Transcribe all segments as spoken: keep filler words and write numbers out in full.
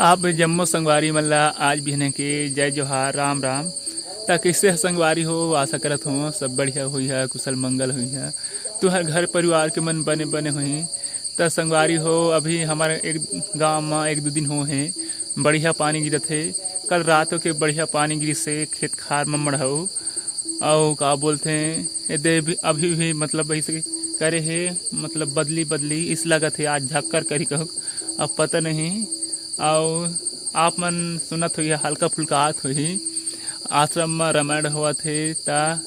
आप जम्मो संगवारी मन ला आज बिहने के जय जोहार, राम राम। त कइसे ह संगवारी हो? आशा करत हो सब बढ़िया होई ह, कुशल मंगल होई ह। तुहर घर परिवार के मन बने बने होही। त संगवारी हो, अभी हमर एक गांव म एक दू दिन हो हे, बढ़िया पानी गिरत हे। कल रात के बढ़िया पानी गिरिस हे, खेत खार म मड़हऊ। अउ का बोलथे, एदे भी, अभी भी मतलब ऐसे करे हे, मतलब बदली बदली इस लगत हे, आज झक्कर करी कहू, अब पता नहीं। अउ आप मन सुनत होही, हल्का फुल्का आत होही, आश्रम म रामायण होवत हे, त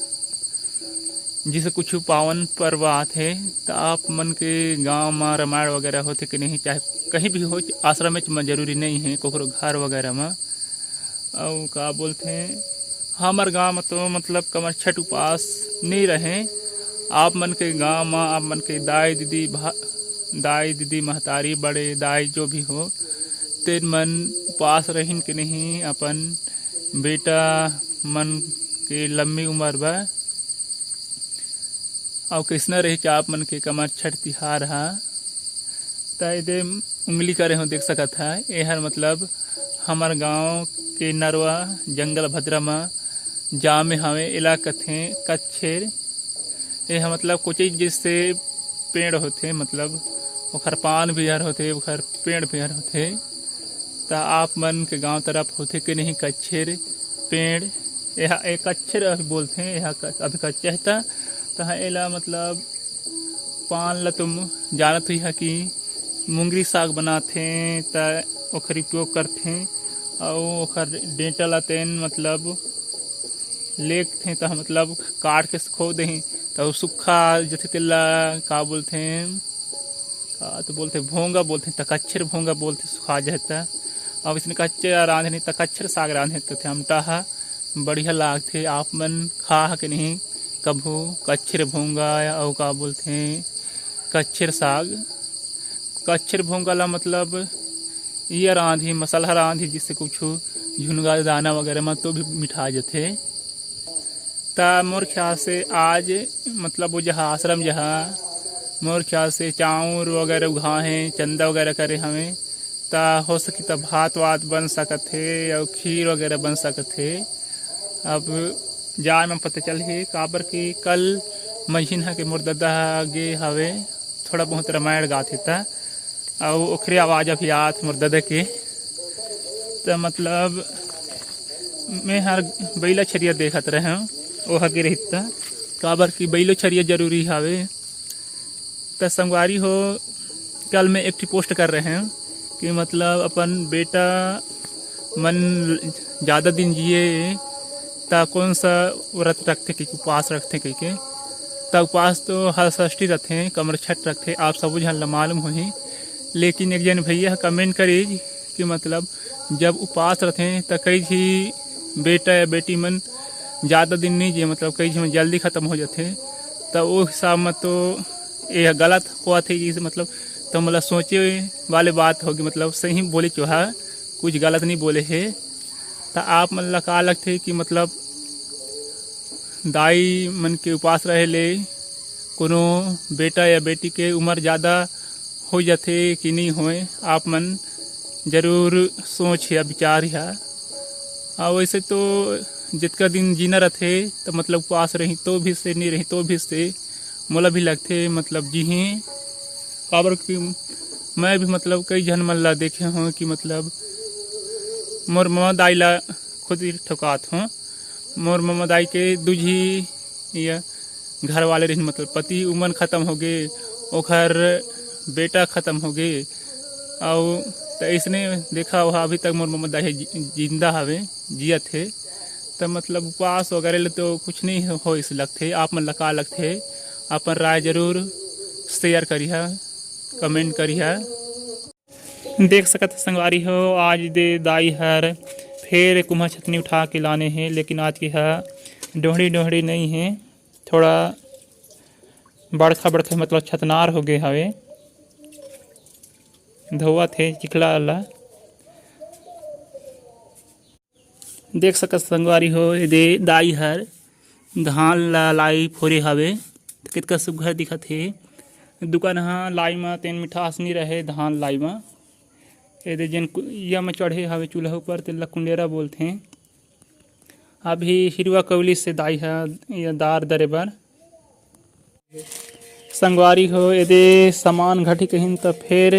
जैसे कुछ पावन पर्व आत हे, त आप मन के गांव म रामायण वगैरह होथे कि नहीं, चाहे कहीं भी हो, आश्रम म जरूरी नहीं है, कोकरो घर वगैरह म। अउ का बोलथे, हमर गांव म तो मतलब कमर छठ उपास नहीं रहे। आप मन के गांव म आप मन के दाई दीदी भा-, दाई दीदी महतारी बड़े दाई जो भी हो, तेन मन उपास रहिन के नहीं अपन बेटा मन के लम्बी उम्र बर। अउ कइसना रही आप मन के कमर छठ तिहार ह। त एदे उंगली करे हो देख सकत ह, एहर मतलब हमर गांव के नरवा जंगल भद्रा म जामे हवे, एला कथे कच्छेर। एह मतलब कोचई जैसे पेड़ होथे, मतलब ओखर पान भी हर होथे, ओखर पेड़ भी हर होथे। त आप मन के गांव तरफ होथे के नहीं कच्छेर पेड़? एहा एक कच्छेर अभी बोलथे, एहा क-, अभी कच्चा हे त, त एला मतलब पान ला तुम जानत हुई ह कि मुंगरी साग बनाथे, त ओखर उपयोग करथे। अउ ओखर डेंटा ला तेन मतलब लेगथे, त मतलब काट के सुखो देही, त ओ सुखा जथे तेला का बोलथे, का तो बोलथे, भोंगा बोलथे, त कच्छेर भोंगा बोलथे, सुखा जाए त। अब इसने कच्चे रांधे नहीं, त कच्छेर साग रांधे, त अमटा ह बढ़िया लागथे। आप मन खा ह के नहीं कभू कच्छेर भोंगा, अउ का बोलथे, कच्छेर साग, कच्छेर भोंगा ला मतलब ये रांधी, मसाला रांधी, जिससे कुछ झुनगा दाना वगैरह म तो भी मिठा जथे। त मोर ख्याल से आज मतलब वो जहाँ आश्रम जहाँ मोर ख्याल से चाउर वगैरह उघा हे, चंदा वगैरह करे हवे, त हो सकी त भात वात बन सकत हे अउ खीर वगैरह बन सकत हे। अब जाए म पता चलही, काबर कि कल मझिन्हा के मोर ददा ह गे हवे, थोड़ा बहुत रामायण गाथे त, अउ ओखरे आवाज अभी आत मोर ददा के। त मतलब मैं हर बइला छरिया देखत रहें, ओह गे रहित त, काबर कि बइलो छरिया जरूरी हवे। त संगवारी हो, कल मैं एक ठी पोस्ट कर रहे हैं कि मतलब अपन बेटा मन ज़्यादा दिन जिए त कौन सा व्रत रखथे, कि उपास रखथे कहिके। त उपास तो हर षष्ठी रखथे, कमर छठ रखथे, आप सबो झन ला मालूम होही। लेकिन एक जन भैया ह कमेंट करिस कि मतलब जब उपास रथे त कई झी बेटा या बेटी मन ज़्यादा दिन नहीं जिए, मतलब कई झी मन जल्दी ख़त्म हो जाथे। त ओ हिसाब म तो ये गलत होवत हे, जैसे मतलब तो मोला सोचे वाले बात होगी, मतलब सही बोले चोहा, कुछ गलत नहीं बोले हे। त आप मन ला का लगथे कि मतलब दाई मन के उपास रहे ले कोनो बेटा या बेटी के उम्र ज़्यादा हो जाथे कि नहीं होए, आप मन जरूर सोच या विचार या। अउ वैसे तो जितका दिन जीना रथे त मतलब उपास रही तो भी से, नहीं रही तो भी से, मोला भी लगथे मतलब जीही, काबर कि मैं भी मतलब कई झन मन ला देखे हों कि मतलब मोर ममा दाई ला खुद ही ठोकात हों। मोर ममा दाई के दू झी ये घर वाले रहिन, मतलब पति उमन खत्म होगे, ओखर बेटा खत्म होगे, अउ त इसने देखा हुआ अभी तक मोर ममा दाई जी-, जिंदा हवे, जियत हे। त मतलब उपास वगैरह ले तो कुछ नहीं हो, होइस लगथे। आप मन ला का लगथे, अपन राय जरूर शेयर करिहा, कमेंट करिहा। देख सकत ह संगवारी हो, आज दे दाई हर फेर कुम्हा छतनी उठा के लाने हे, लेकिन आज के ह डोहड़ी डोहड़ी नहीं हे, थोड़ा बड़खा बड़खा मतलब छतनार हो गे हवे, धोवत हे चिखला ला। देख सकत संगवारी हो, एदे दाई हर धान ला लाई फोरे हवे, त कितका सुग्घर दिखत हे। दुकान ह लाई म तेन मिठास नी रहे धान लाई म, एदे जेन कुइया म चढ़े हवे चूल्हा ऊपर, तेला कुंडेरा बोलथे। अभी हिरवा कौली से दाई ह ये दार दरे बर। संगवारी हो, एदे समान घटी कहिन त फेर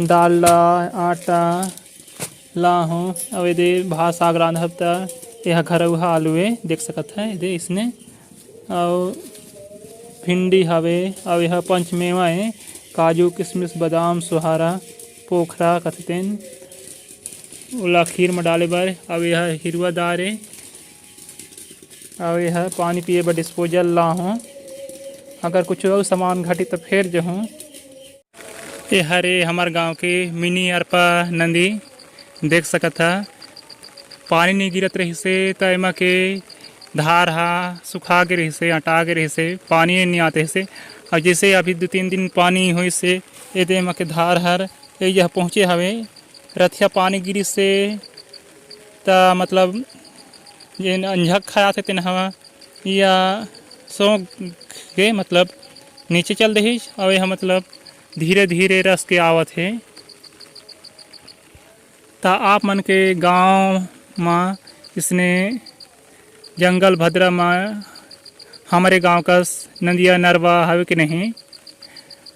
दाल ला, आटा ला हो, अउ एदे भात साग रांधब त एहा घरौहा आलू ए, देख सकत ह एदे इसने, अउ भिंडी हवे, अउ एहा पंचमेवा ए, काजू, किशमिश, बादाम, सोहारा, पोखरा कथे तेन, ओला खीर म डाले बर। अउ एहा हिरवा दार ए, अउ एहा पानी पिए बर डिस्पोजल ला हो। अगर कुछ अउ सामान घटी त फेर जहूँ। ए हरे हमर गांव के मिनी अरपा नदी, देख सकत ह। पानी नइ गिरत रहिसे त एमा के धार ह सुखा गे रहिसे, अटा गे रहिसे, पानी नइ आत रहिसे। अउ जइसे अभी दू तीन दिन पानी होइसे, एदे एमा के धार हर ए यह पहुँचे हवे। रथिया पानी गिरिसे त मतलब जेन अंझक खाए आथे तेन ह या सोंग के मतलब नीचे चल देहिस, अउ एहा मतलब धीरे धीरे रस के आवत हे। त आप मन के गांव म इसने जंगल भद्रा म हमरे गांव कस नदिया नरवा हवे कि नहीं?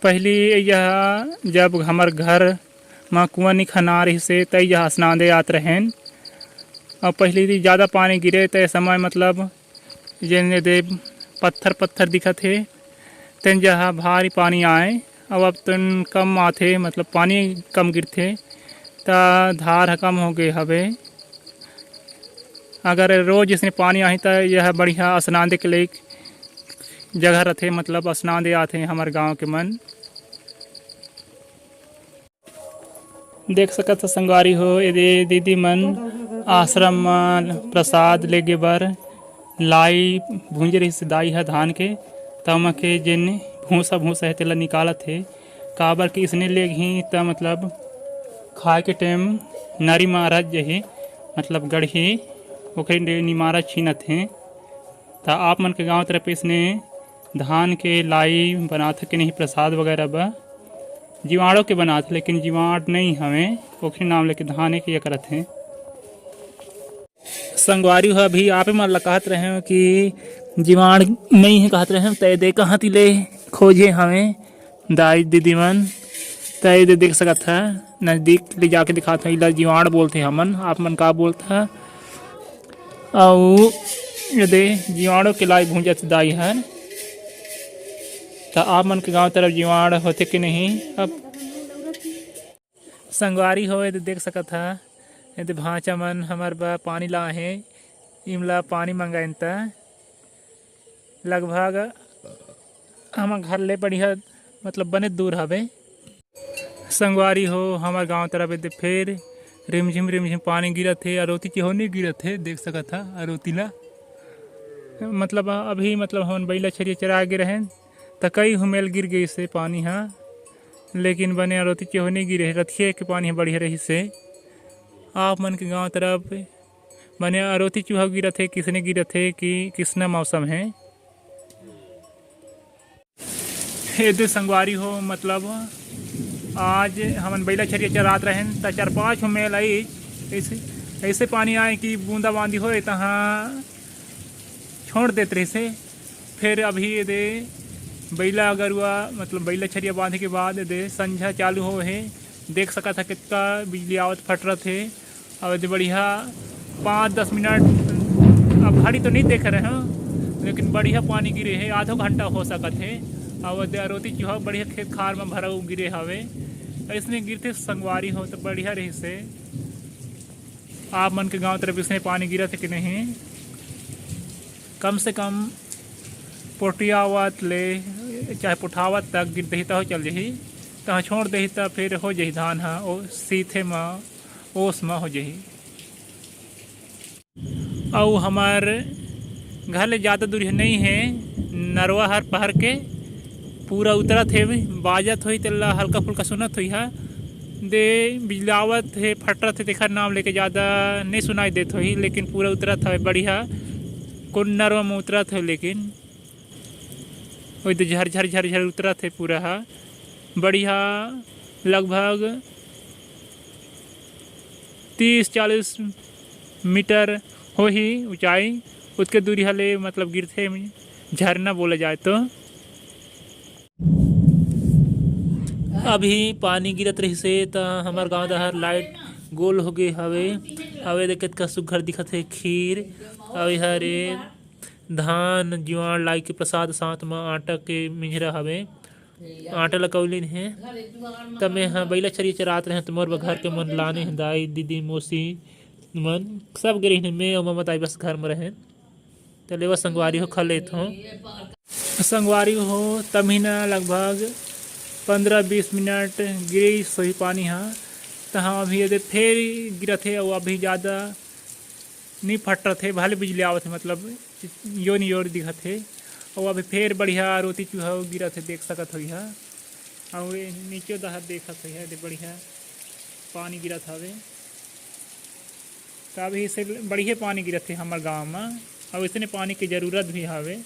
पहिली यह जब हमर घर म कुआं नइ खना रहिसे, त यह स्नान दे आत रहेन। अउ पहिली दी जादा पानी गिरे, त ए समय मतलब जेन दे पत्थर पत्थर दिखत हे, तेन जगह भारी पानी आए। अब अब तेन कम आथे, मतलब पानी कम गिरथे, त धार ह कम हो गे हवे। अगर रोज इसने पानी आही, त यह बढ़िया स्नान दे के लायक जगह रथे, मतलब स्नान दे आथे हमर गांव के मन। देख सकत ह संगवारी हो, एदे दीदी मन आश्रम म प्रसाद लेगे बर लाई भूंजे रहिस दाई ह धान के, त ओमा के जेन भूसा भूसा हे तेला निकालत हे, काबर कि इसने लेगही त मतलब खाए के टाइम नरी मारत जही, मतलब गड़ही, ओखरे निमारा छीनत हे। त आप मन के गांव तरफ इसने धान के लाई बनात हे कि नहीं प्रसाद वगैरह बर? जीवाणु के बनात हे, लेकिन जीवाणु नहीं हवे, ओखरे नाम लेके धाने के ये करत हे। संगवारी हो, अभी आपे मन ला कहत रहे हो कि जीवाणु नहीं है कहत रहे हो, त एदे कहाँ ती ले खोजे हवे दाई दीदी मन। त एदे देख सकत ह, नजदीक ले जाके दिखात ह, इला जीवाणु बोलथे हमन, आप मन का बोलत ह? अउ एदे जीवाणु के लाई भूंजत दाई हर। त आप मन के गांव तरफ जीवाणु होथे कि नहीं? अब संगवारी हो, एदे देख सकत ह, एदे भांचा मन हमर बर पानी लाए हे, इमला पानी मंगाइन त लगभग हमर घर ले बढ़िया, मतलब बने दूर हवे। संगवारी हो, हमर गांव तरफ एदे फेर रिमझिम रिमझिम पानी गिरत हे, अरोती के हो नहीं गिरत हे, देख सकत ह अरोती ला। मतलब अभी मतलब हमन बइला छेरिया चरा गे रहेन, त कई हुमेल गिर गइस हे पानी ह, लेकिन बने अरोती के हो नहीं गिरे हे, रथिया के पानी ह बढ़िया रहिस हे। आप मन के गांव तरफ बने अरोती चुहा गिरत हे, किसने गिरत हे कि किसना मौसम हे। एदे संगवारी हो, मतलब आज हमन बइला छेरिया चरात रहेन, त चार पांच हुमेल आई, ऐसे, ऐसे पानी आए कि बूंदा बांदी होए, तहाँ छोड़ देत रहिसे। फिर अभी एदे बइला गरुआ, मतलब बइला छेरिया बांधे के बाद एदे संझा चालू हो हे, देख सकत ह कितना बिजली आवत फटरत हे। अउ एदे बढ़िया पाँच दस मिनट, अब घड़ी तो नहीं देख रहे हो, लेकिन बढ़िया पानी गिरे हे, आधो घंटा हो सकत हे। अउ एदे अरोती चुहा बढ़िया खेत खार में भरा गिरे हवे। अइसने गिरथे संगवारी हो तो बढ़िया रहिसे। आप मन के गांव तरफ इसने पानी गिरत हे कि नहीं? कम से कम पोटियावत ले चाहे पोठावत तक गिर देही, तहो चल जही, तहाँ छोड़ देही, त फिर हो जही धान ह ओ सीथे म, ओस म हो जही। अउ हमर घर ले ज़्यादा दूरी नहीं हे, नरवा हर पहर के पूरा उतरत हे, बाजत होही, तेला हल्का फुल्का सुनत होही हा। दे बिजलावत हे, फटरत हे, तेखर नाम लेके ज़्यादा नहीं सुनाई देत होही, लेकिन पूरा उतरत हवे बढ़िया। कोन नरवा में उतरत हे, लेकिन ओई दे झर झर झर झर उतरत हे पूरा हा। बढ़िया लगभग तीस चालीस मीटर होही ऊंचाई, ओतके दूरी हले मतलब गिरथे, झरना बोले जाए तो। अभी पानी गिरत रहिसे त हमर गांव डहर लाइट गोल हो गे हवे। अउ ए दे कतका सुग्घर दिखत हे खीर। अउ ए हरे धान जुआर लाग के प्रसाद, साथ म आटा के मिंजरा हवे। आटा ल कौलिन हे। त मैं ह बइला छेरी चरात रहें त मोर बर घर के मन लाने हे, दाई दीदी मौसी मन सब गे रहिन हे। मैं अउ ममा दाई बस घर म रहें। त लेवा संगवारी हो, खा लेत हों। संगवारी हो, तमही न लगभग पंद्रह बीस मिनट गिरिस होही पानी ह। तहाँ अभी एदे फेर गिरत हे अउ अभी जादा नी फटरत हे, भले बिजली आवत हे, मतलब योनी योर दिखत हे। अउ अभी फेर बढ़िया रोती चुहा गिरत हे, देख सकत हो इहा। अउ ए नीचे डहर देखत हो इहा, एदे बढ़िया पानी गिरत हवे। त अभी से बढ़िया पानी गिरत हे हमर गांव म, अउ इसने पानी के जरूरत भी हवे।